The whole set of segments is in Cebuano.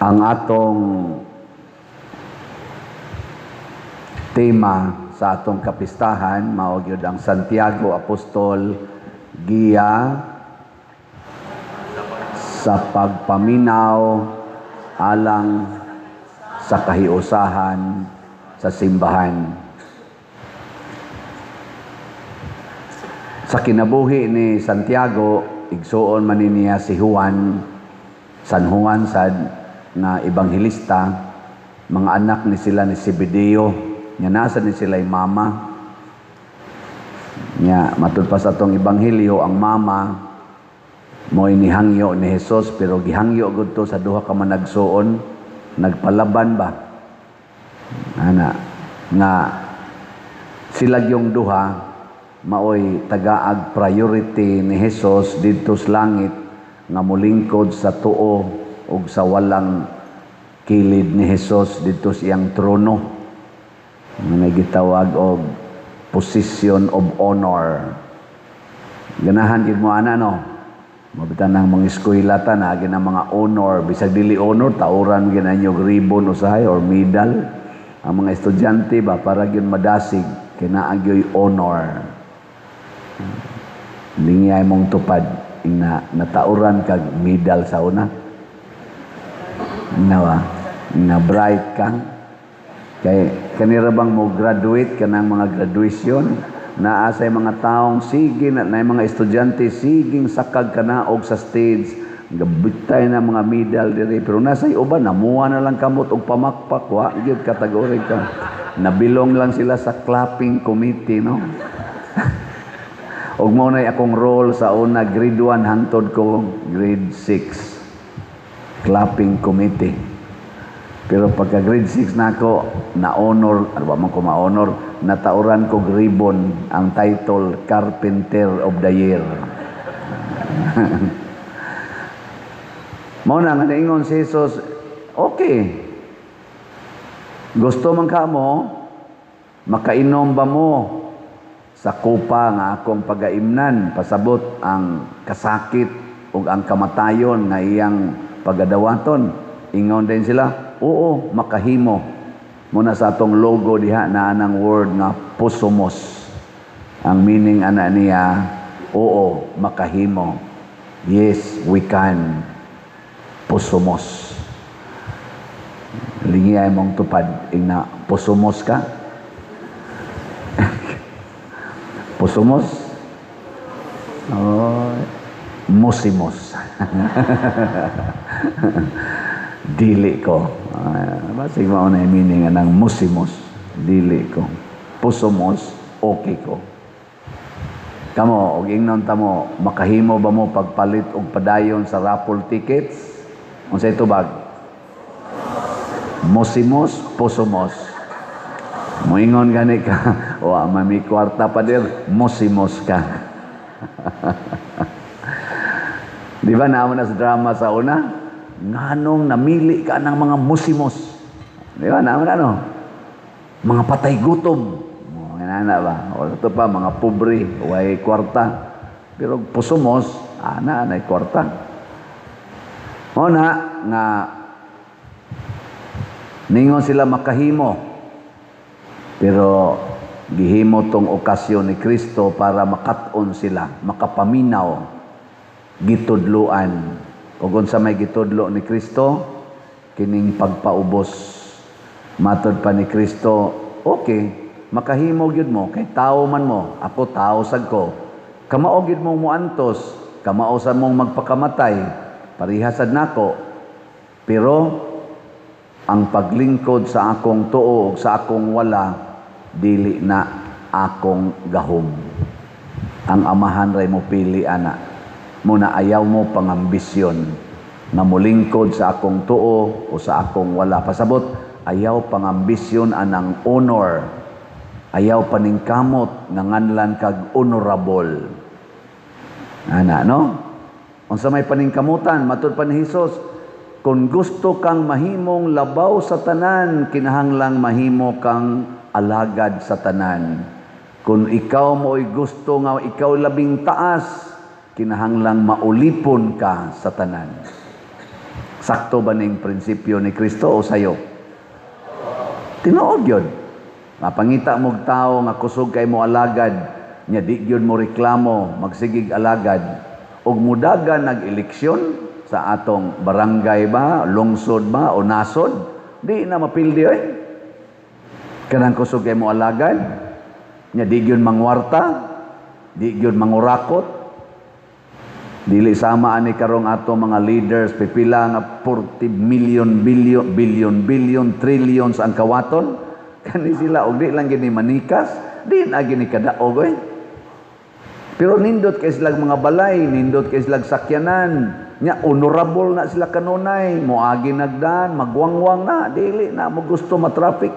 Ang atong tema sa atong kapistahan mao gyud ang Santiago Apostol, giya sa pagpaminaw alang sa kahiusahan sa simbahan. Sa kinabuhi ni Santiago, igsuon man niya si Juan, San Juan sad nga ebanghelista, mga anak ni sila ni Zebedeo, nga nasa ni sila mama. Nya matud pa sa atong ebanghelyo, ang mama mo'y nihangyo ni Jesus, pero gihangyo gud to sa duha ka managsuon, nagpalaban ba? Ana nga sila yung duha maoy tagaag priority ni Jesus didto sa langit nga molingkod sa tuo ug sa walang kilid ni Jesus didto sa iyang trono nga gitawag og position of honor. Ganahan gyud mo ana, no? Mabitan ng mga eskwela ta na ang mga honor, bisag dili honor, tauran gyud ninyo ribbon usahay or medal. Ang mga estudyante ba, para gyud madasig kay naa gyoy honor. Lingiyay mong tupad ina natauran kag medal sa una. Nawa, na bright ka. Kay kanira bang mo graduate kanang mga graduation, naa say mga taong sige na, na mga estudyante siging sakag kanaog sa stage, gabitay na mga medal diri, pero nasay uban namuha na lang kamot og pamakpak, wa gyud kategory ka. Nabilong lang sila sa clapping committee, no? Og mao nay akong role sa una, grade 1 hangtod ko grade 6. Clapping committee. Pero pagka grade 6 na ako, na-honor, ano ba man ko ma-honor, natauran ko ribbon ang title Carpenter of the Year. Mao na nga niingon si Jesus, okay. Gusto man ka mo, makainom ba mo sa kupa nga akong pagaimnan, pasabot ang kasakit ug ang kamatayon nga iyang pagadawaton? Ingon din sila, oo, makahimo. Muna sa atong logo diha na anang word nga posomos. Ang meaning ana niya, oo, makahimo. Yes, we can. Posomos. Lingiyay mong tupad, ingna posomos ka. Posomos? Oh, musimos. Dili ko. Basig mao na meaning anang musimos. Dili ko. Posomos, okay ko. Kamo, og ingnon ta mo, makahimo ba mo pagpalit og padayon sa raffle tickets? Unsay tubag? Musimos, posomos. Moingon gani ka, o mami kwarta pa dir, musimos ka. Di ba naman na sa drama sa una? Nganong namili ka ng mga musimos. Di ba naman ano? Mga patay gutom. Mga ba? O ito pa, mga pobre, way kwarta. Pero posomos, ana, anay kwarta. O na, nga, ningon sila makahimo. Pero gihimo tong okasyon ni Kristo para makat-on sila, makapaminaw, gitudloan. Ug unsa may gitudlo ni Kristo? Kining pagpaubos. Matod pa ni Kristo, okay, makahimo gyud mo kay tao man mo, ako tao sad ko. Kamao gyud mo moantos, kamao sa mong magpakamatay, pareha sad nako. Pero ang paglingkod sa akong tuo ug sa akong wala, dili na akong gahom. Ang amahan ray mo pili ana. Muna ayaw mo pangambisyon nga molingkod sa akong tuo o sa akong wala. Pasabot, ayaw pangambisyon anang honor. Ayaw paningkamot nga nganlan kag honorable. Ana, no? Unsa may paningkamutan, matud pa ni Hesus, kung gusto kang mahimong labaw sa tanan, kinahanglang mahimo kang alagad sa tanan. Kung ikaw mo'y gusto nga ikaw labing taas, kinahanglang maulipon ka sa tanan. Sakto ba ning prinsipyo ni Kristo o sayo? Tinuod yun. Mapangita mo'g tao nga kusog kay mo alagad, nya di gyud mo reklamo, magsigig alagad, ug mudagan nag-eleksyon sa atong barangay ba, lungsod ba, o nasod, di na mapildi oy. Kanang kusog kay mo alagad, nya di gyud mangwarta, di gyud mangurakot, dili sama ani karong ato mga leaders, pipila nga 40 million, billion, billion, billion, trillions ang kawaton. Kani sila og di lang gini manikas, di na gini kadaog oy. Pero nindot kay silang mga balay, nindot kay silang sakyanan. Nya honorable na sila kanunay, moagi nagdan, magwangwang na, dili na mo gusto ma-traffic.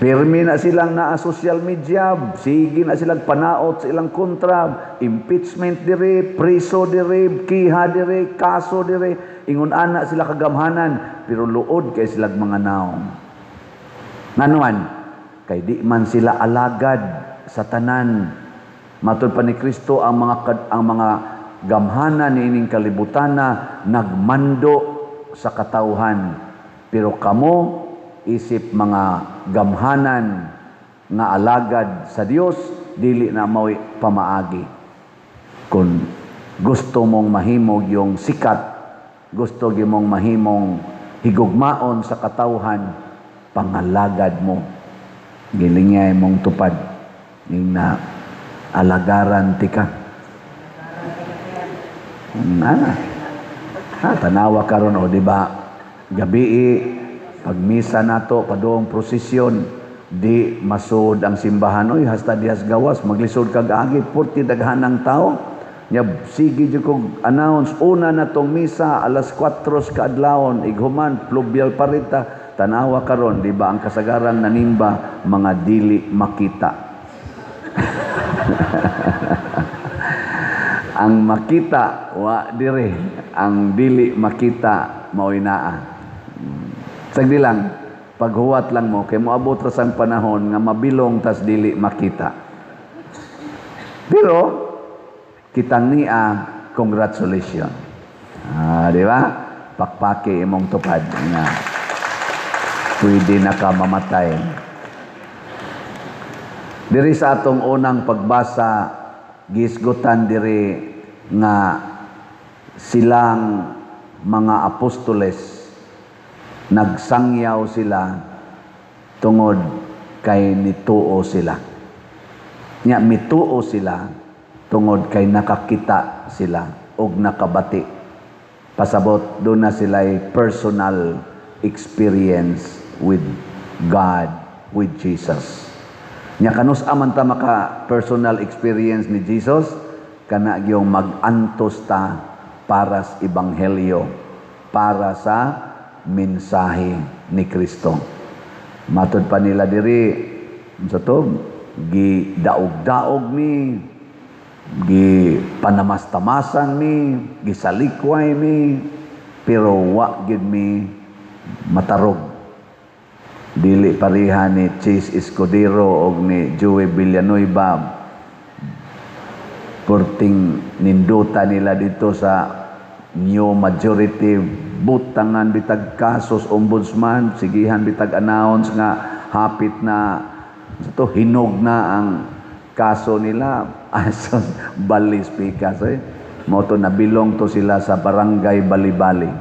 Pirmi na silang naa social media, sige na silang panaot sa ilang kontra, impeachment dire, preso dire, kiha dire, kaso dire, ingon ana sila kagamhanan, pero luod kay silang mga naong. Nganuan, kay di man sila alagad sa tanan. Matod pa ni Kristo, ang mga gamhanan niining kalibutan na nagmando sa katawhan. Pero kamo isip mga gamhanan nga alagad sa Dios, dili na mao'y pamaagi. Kung gusto mong mahimog yung sikat, gusto mong mahimong higugmaon sa katawhan, pangalagad mo. Gilingay mong tupad. Ning na alagaran ti ka. Ana. Ha, tanawa karon o, di ba? Gabi pag misa nato padung prosesyon, di masud ang simbahan oy, hasta dihas gawas maglisod kag agi porti daghan ang tao. Nya sige jud kog announce, una na tong misa alas 4 kaadlawon, ighuman plubyal parita. Tanawa karon, di ba, ang kasagaran nanimba mga dili makita. Ang makita wa dire, ang dili makita mao'y naa. Sagdi lang, paghuwat lang mo kay moabot ra sang panahon nga mabilong tas dili makita. Pero kitang niya, congratulations. Ah, di ba? Pakpaki imong tupad nga pwede na ka mamatay. Diri sa atong unang pagbasa, gisgutan diri nga silang mga apostoles nagsangyaw sila tungod kay nituo sila. Nya mituo sila tungod kay nakakita sila og nakabati. Pasabot doon na sila'y personal experience with God, with Jesus. Nya kanus man ta maka personal experience ni Jesus? Kana gyung mag-antos ta para sa ebanghelyo, para sa mensahe ni Kristo. Matod pa nila diri sa to, gidaog-daog mi, gi panamastamasan mi, gisalikway mi, pero wa gid mi matarog. Dili pareha ni Chiz Escudero og ni Joey Villanueva. Perting ninduta nila dito sa new majority, butangan bitag kasos ombudsman, sigihan bitag announce nga hapit na sa to, hinog na ang kaso nila. Asos balis pikas eh. Mao to nabilong to sila sa Barangay Balibali,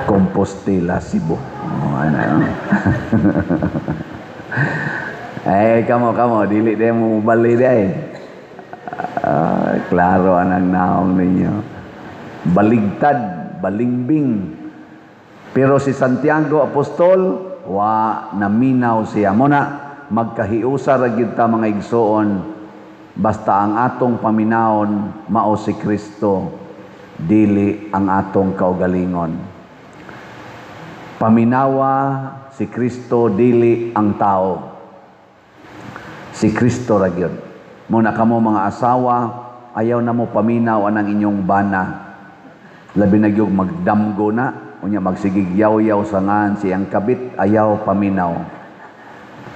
Compostela, Cebu. Oh, ano, eh, kamo kamo dili di mo bali di ay. Ah, klaro anang naong ninyo. Baligtad, balingbing. Pero si Santiago Apostol, wa naminaw siya. Muna, magkahiusa ra gyud ta, mga igsoon, basta ang atong paminawon mao si Kristo, dili ang atong kaugalingon. Paminawa si Kristo, dili ang tao. Si Kristo ra gyud. Muna kamo mga asawa, ayaw na mo paminaw anang inyong bana. Labi na gyud magdamgo na, unya magsigig yaw-yaw sa ngan siyang kabit, ayaw paminaw.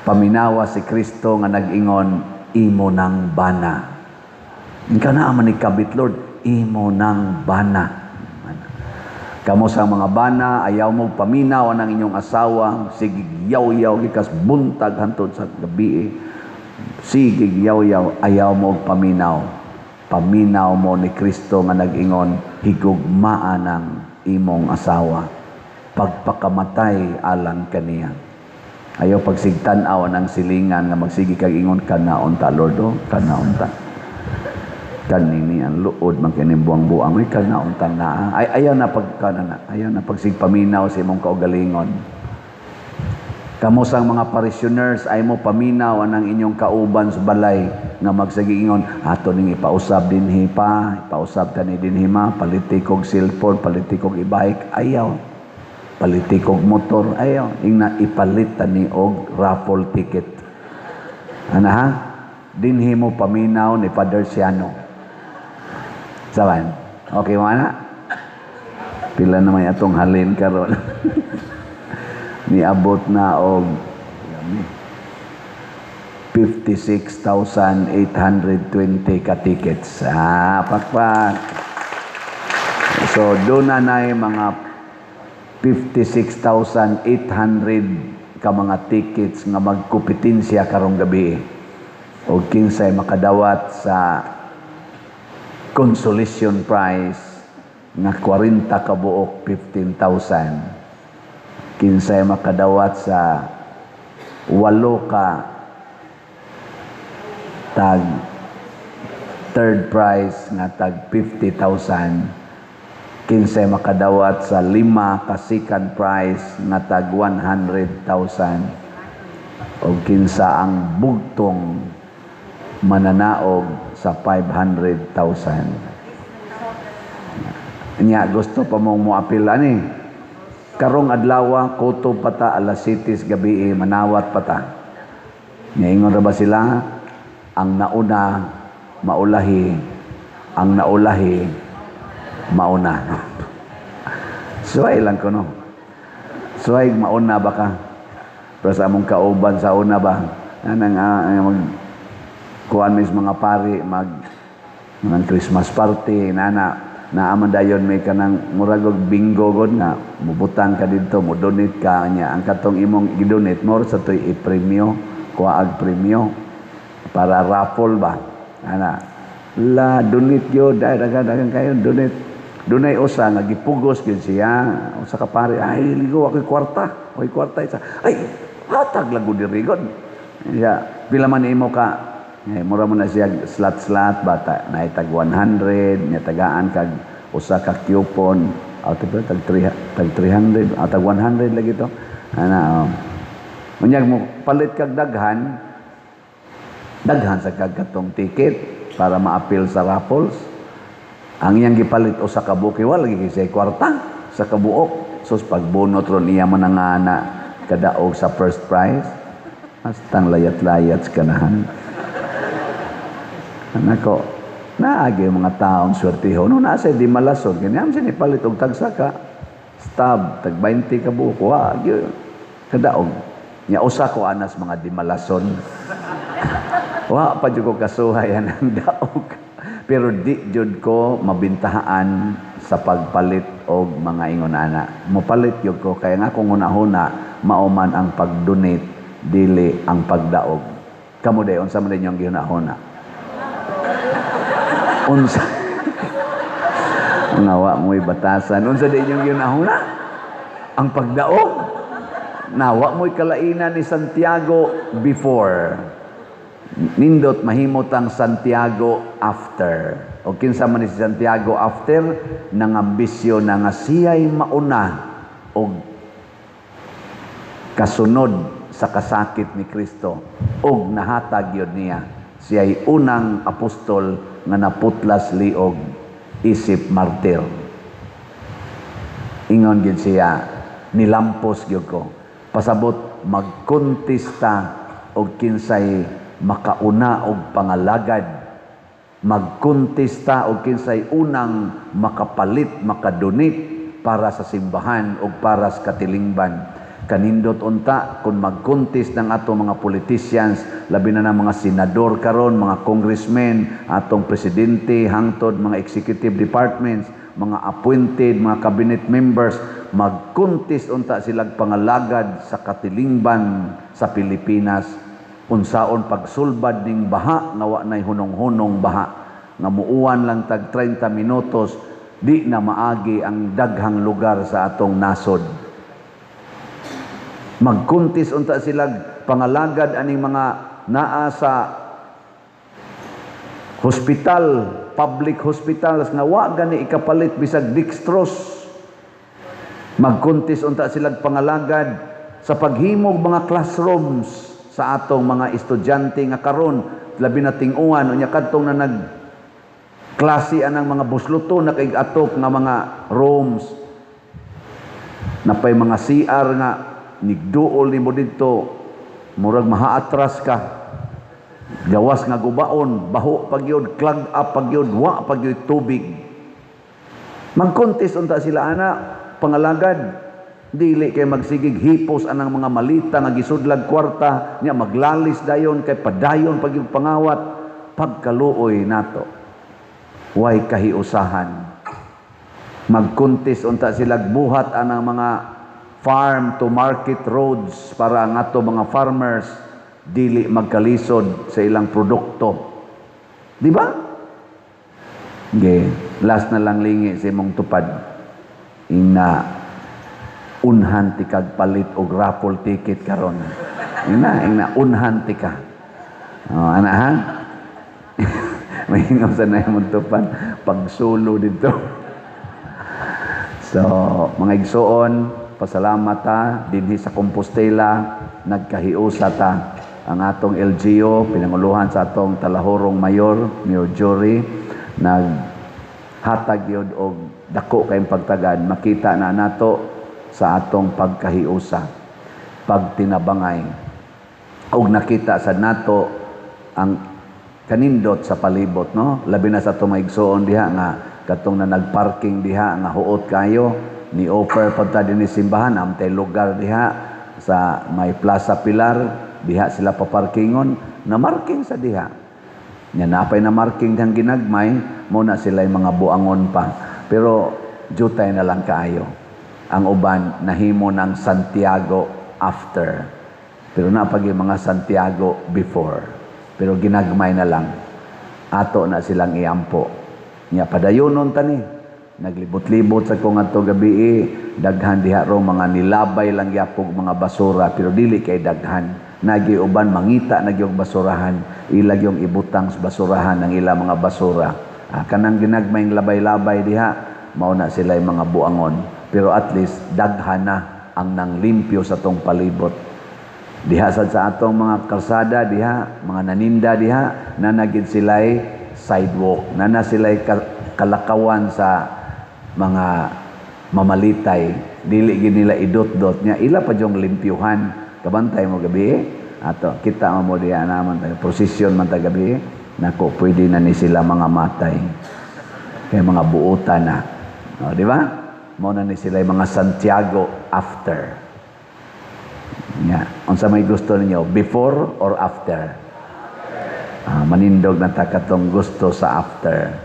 Paminawa si Kristo nga nag-ingon, "Imo nang bana." Ikaw na man ni kabit, Lord, imo nang bana. Kamo sa mga bana, ayaw mo paminaw ang inyong asawa, sige yaw-yaw gikas buntag hantod sa gabi. Sige yaw-yaw, ayaw mo paminaw. Paminaw mo ni Kristo nga nag-ingon, "Higugmaan ang imong asawa. Pagpakamatay alang kaniya." Ayaw pagsigtan-aw ang silingan nga magsige kag ingon, "Kanaon ta, Lord, oh, kanaon ta. Kanini ang luod man kining buang-buang, ay kanaon ta na." Ay ayaw na pagkana na, ayaw na pagsigpaminaw sa imong kaugalingon. Kamo sang mga parishioners, ay mo paminaw anang inyong kauban sa balay nga magsagiingon, "Ato ning ipausab dinhi pa, ipausab tani dinhi ma, paliti kog cellphone, paliti kog e-bike." Ayaw. "Paliti kog motor." Ayaw. Ingna ipalit tani og raffle ticket. Ana ha? Dinhi mo paminaw ni Father Siano. Saban? Okay mo ana? Pila na may atong halin karon? Niabot na og 56,820 ka tickets. Ah, pakpak. So, doon na na mga 56,800 ka mga tickets nga magkompetensya karong gabi. O kinsay makadawat sa consolation prize nga 40 ka buok 15,000. Kinsay makadawat sa walo ka tag third prize nga tag 50,000, kinsay makadawat sa lima ka second prize nga tag 100,000, o kinsa ang bugtong mananaog sa 500,000. Nya gusto pa mong moapil ani karong adlaw, kutob pa ta, alas 7 gabi, manawat pa ta. Niingon ra ba sila, ang nauna maulahi, ang naulahi mauna. Suway lang ko, no? Suway mauna ba ka? Pero sa among kauban sa una ba, anang mag kuan mis mga pari mag mga Christmas party nana naaman dayon may kanang murag og bingo god nga mubutang ka didto, mo donate ka nya ang katong imong gi-donate mo sa toy i-premyo, kuha premyo para raffle ba ana. La donate yun dahil dagan dagan kayo donate. Dunay usa nga gipugos gyud siya, usa ka pare, "Ay ligo, ako'y kwarta, ako'y kwarta isa." "Ay hatag lang gud diri god ya, pila man imo ka?" Eh, mura mo na siya slot-slot bata, naay tag 100 nya tagaan kag usa ka coupon out of tag 3, tag 300, tag 100 lagi to ana, oh. Unyag mo palit kag daghan, daghan sa kag katong ticket para maapil sa raffles. Ang iyang gipalit usa ka buok, wala lagi kay kwarta sa kabuok. Sus, pagbunot ron iya man nga na kadaog sa first prize. Hastang layat-layat sa kanahan. Nako, naagi mga taong swertiho. No, nasa di malason. Kanya siya ni palit og tagsa ka. Stab, tag 20 ka buok. Wa, kadaog. Nya usa ko anas mga di malason. Wa pa jud ko kasuhay ang daog. Pero di jud ko mabintahaan sa pagpalit og mga ingon ana. Mopalit jud ko kaya nga kung hunahuna mao man ang pag-donate, dili ang pagdaog. Kamo day, unsa man inyong gihunahuna? Unsa? Nga wa mo'y batasan. Unsa di inyong gihunahuna? Ang pagdaog. Nawa mo'y kalainan ni Santiago before. Nindot mahimot ang Santiago after. O kinsa man ni si Santiago after, nangambisyo na nga siya'y mauna og kasunod sa kasakit ni Kristo og nahatag yun niya. Siya'y unang apostol nga naputlas liog isip martir. Ingon gyud siya, "Nilampos gyud ko." Pasabot magkontesta og kinsay makauna og pangalagad, magkontesta og kinsay unang makapalit, makadonate para sa simbahan o para sa katilingban. Kanindot unta kung mag-contest ng atong mga politicians, labi na ng mga senador karon, mga congressmen, atong presidente, hangtod mga executive departments. mga appointed, mga cabinet members, magkuntis unta silag pangalagad sa katilingban sa Pilipinas, unsaon pagsulbad ning baha nga wa nay hunong-hunong baha, nga muuwan lang tag 30 minutos, di na maagi ang daghang lugar sa atong nasod. Magkuntis unta sila pangalagad aning mga naa sa hospital, public hospitals nga wa gani ikapalit bisag dextrose. Magkuntis unta sila pangalagad sa paghimog mga classrooms sa atong mga estudyante nga karon labi na ting-uwan unya kadtong na nag klase anang mga busluto na kay atok nga mga rooms, napay mga CR nga nigduol nimo didto, murag mahaatras ka, gawas nga gubaon, baho pa gyud, clog up pa gyud, wa pa gyud tubig. Magkontes unta sila ana pangalagad. Dili kay magsigig hipos anang mga malita nga gisudlag kwarta nya, maglalis dayon kay padayon pag yung pangawat. Pagkaluoy nato, way kahiusahan. Magkuntis unta sila buhat anang mga farm to market roads para ang ato mga farmers dili magkalisod sa ilang produkto, di ba? Okay. Last na lang, lingi sa imong tupad. Ina, unhan ti kag palit og raffle ticket karon. Ina, ina, unhan ti ka. Oh, ana ha? May ingam sa na imong tupad pagsulo dito. So, mga igsoon, pasalamat ta dinhi sa Compostela, nagkahiusa ta. Ang atong LGU, pinanguluhan sa atong talahorong mayor, Mayor Jory, naghatag yun og dako kayong pagtagad. Makita na nato sa atong pagkahiusa, pagtinabangay. Og nakita sa nato ang kanindot sa palibot, no? Labi na sa atong mga igsoon diha nga katong na nagparking diha nga huot kayo, ni offer pa ta dinhi simbahan, amtay lugar diha sa may Plaza Pilar, diha sila paparkingon, na marking sa diha. Nya napay na marking dihang ginagmay, mo na sila mga buangon pa. Pero jutay na lang kaayo. Ang uban nahimo ng Santiago after. Pero napag yung mga Santiago before. Pero ginagmay na lang. Ato na silang iampo. Nya padayonon tani. Naglibot-libot sa kong ato gabi, daghan diha ro mga nilabay lang yapog mga basura, pero dili kay daghan. Nagi uban mangita na gyud basurahan, ilag yung ibutang sa basurahan ang ila mga basura. Ah, kanang ginagmayng labay-labay diha, mao na sila yung mga buangon. Pero at least daghan na ang nanglimpyo sa tong palibot. Diha sad sa atong mga kalsada diha, mga naninda diha, nanagid sila'y sidewalk, nana sila'y kalakawan sa mga mamalitay. Dili gid nila idot-dot nya, ila pa jong limpyuhan. Kabantay mo gabi, ato kita mo diha naman tayo prosesyon man ta gabi. Nako, pwede na ni sila mga matay. Kay mga buutan na. O, di ba? Mao na ni sila yung mga Santiago after. Nya, unsa may gusto ninyo, before or after? Ah, manindog na ta katong gusto sa after.